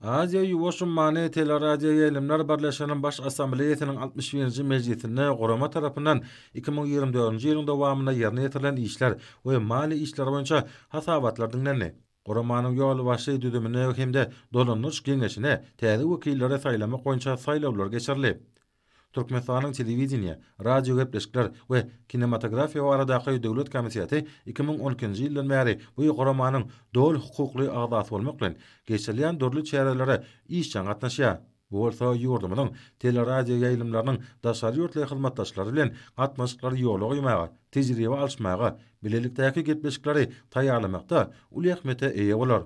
Aziýa-Ýuwaş ummany teleradioýaýlymlar birleşiginiň Baş Assambleýasynyň 61-nji mejlisinde gurama tarapyndan 2024-nji ýylyň dowamynda ýerine ýetirilen işler we maliýe işleri boýunça hasabatlar diňlendi. Guramanyň ýolbaşçy düzümine hem-de dolandyryş geňeşine täze wekilleri saýlamak boýunça saýlawlar geçirildi. Türkmenistanyň Telewideniýe, radiogepleşikler we kinematografiýa baradaky döwlet komiteti 2012-nji ýyldan bäri bu guramanyň doly hukukly agzasy bolmak bilen, geçirilýän dürli çärelere işjeň gatnaşýar. Bu bolsa ýurdumyzyň teleradioýaýlymlarynyň daşary ýurtly hyzmatdaşlary bilen gatnaşyklary ýola goýmaga, tejribe alyşmaga, bilelikdäki gepleşikleri taýýarlamakda uly ähmiýete eýe bolar.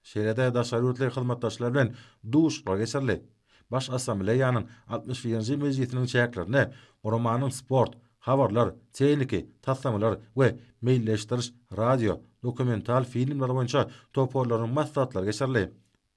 Şeýle-de daşary ýurtly hyzmatdaşlar bilen duşuşyklar geçirildi. Baş Assambleýanyň 61-nji mejlisiniň çäklerinde guramanyň sport, habarlar, tehniki, taslamalar we meýilleşdiriş, radio, dokumental filmler boýunça toparlarynyň maslahatlary geçirildi.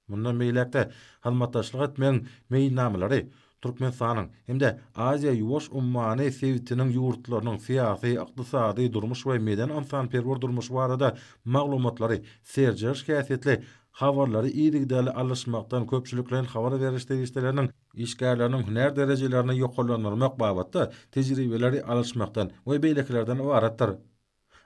Mundan beýläk-de hyzmatdaşlyk etmegiň meýilnamalary Türkmenistanyň hem-de Aziýa-Ýuwaş ummany sebitiniň ýurtlarynyň syýasy, ykdysady, durmuş we medeni-ynsanperwer durmuşy barada maglumatlary, seljeriş häsiýetli habarlary yzygiderli alyşmakdan, köpçülikleýin habar beriş serişdeleriniň işgärleriniň hünär derejelerini ýokarlandyrmak babatda tejribeleri alyşmakdan we beýlekilerden ybaratdyr.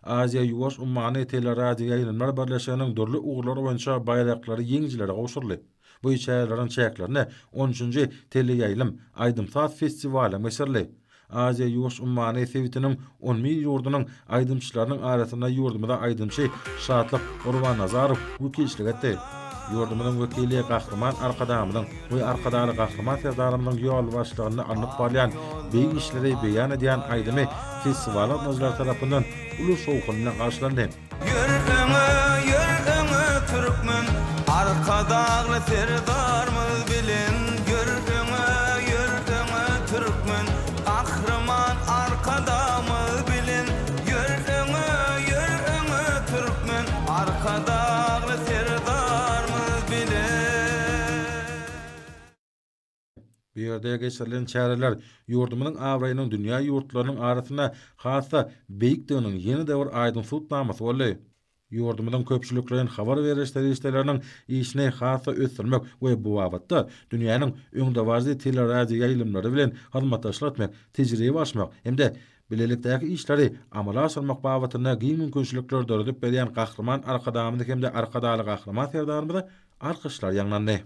Aziýa-Ýuwaş ummany teleradioýaýlymlar birleşiginiň dürli ugurlar boýunça baýraklary ýeňijilere gowşuryldy. Bu çäreleriň çäklerinde on üçünji teleýaýlym aýdym-saz festiwaly hem geçirildi. Aziýa-Ýuwaş ummany sebitiniň on bir ýurdunyň aýdymçylarynyň arasynda ýurdumyza aýdymçy Şatlyk Gurbannazarow wekilçilik etdi. Ýurdumyzyň wekili Gahryman Arkadagymyzyň we Arkadagly Gahryman Serdarymyzyň ýolbaşçylygynda alnyp barylýan beýik işleri beýan edýän aýdymy festiwal gatnaşyjylary tarapyndan uly şowhun bilen garşylandy. Ýör öňe, ýör öňe türkmen, Arkadagly Serdarymyz bilen. Ýör öňe, ýör öňe türkmen, Gahryman Arkadagymyz bilen. Ýör öňe, ýör öňe türkmen, Arkadagly Serdarymyz bilen. Bu ýerde geçirilen çäreler ýurdumyzyň abraýynyň dünýä ýurtlarynyň arasynda has-da beýikdiginiň ýene-de bir aýdyň subutnamasy boldy. Ýurdumyzyň köpçülikleýin habar beriş serişdeleriniň işini has-da ösdürmek we bu babatda dünýäniň öňdebaryjy teleradioýaýlymlary bilen hyzmatdaşlyk etmek, tejribe alyşmak hem-de bilelikdäki işleri amala aşyrmak babatynda giň mümkinçilikleri döredip berýän Gahryman Arkadagymyza hem-de Arkadagly Gahryman Serdarymyza alkyşlar ýaňlandy.